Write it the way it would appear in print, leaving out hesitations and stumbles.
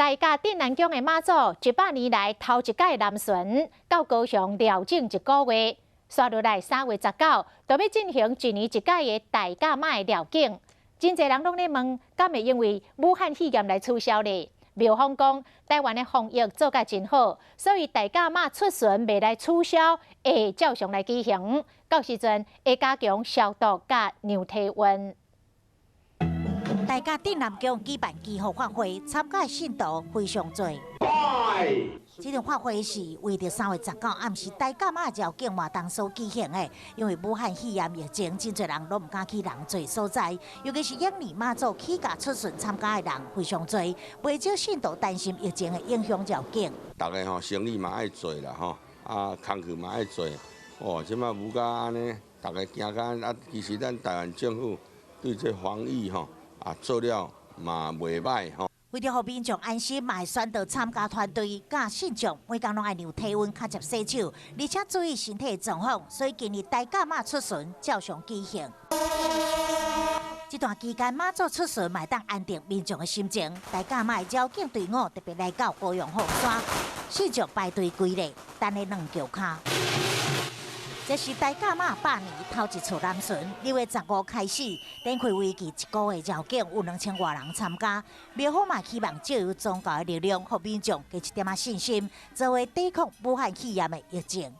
大甲鎮瀾宮的媽祖100年來頭一擺南巡到高雄療境一個月，紲落來3月19，就欲進行一年一擺的大甲媽的繞境。真濟人攏咧問，敢會因為武漢肺炎來取消咧？廟方講，台灣的防疫做甲真好，所以大甲媽出巡袂來取消，會照常來舉行。到時陣會加強消毒佮量體溫。大甲鎮瀾宮舉辦祈福法會，參加信徒非常多。這場法會是為著3月19暗時大甲媽繞境活動所舉行的。因為武漢肺炎疫情，真濟人攏毋敢去人濟所在，尤其是養兒媽祖起駕出巡參加的人非常多，袂少信徒擔心疫情會影響繞境。逐家吼生意嘛愛做啦吼，啊工課嘛愛做，哦，這擺武甲按呢，逐家驚甲啊，其實咱台灣政府對這防疫吼啊做了嘛袂䆀吼。為著予民眾安心，嘛會宣導參加團隊佮信眾每工攏愛量體溫、較捷洗手，而且注意身體狀況。所以今日大甲媽出巡照常舉行。這段期間媽祖出巡，嘛會當安定民眾的心情。大甲媽的繞境隊伍特別來到高雄鳳山，信眾排隊規列，等咧軟轎跤。這是大甲媽百年頭一次南巡，6月15開始，展開為期一個月繞境，有2000外人參加。廟方嘛希望藉由宗教的力量，予民眾加一點仔信心，做伙抵抗武漢肺炎的疫情。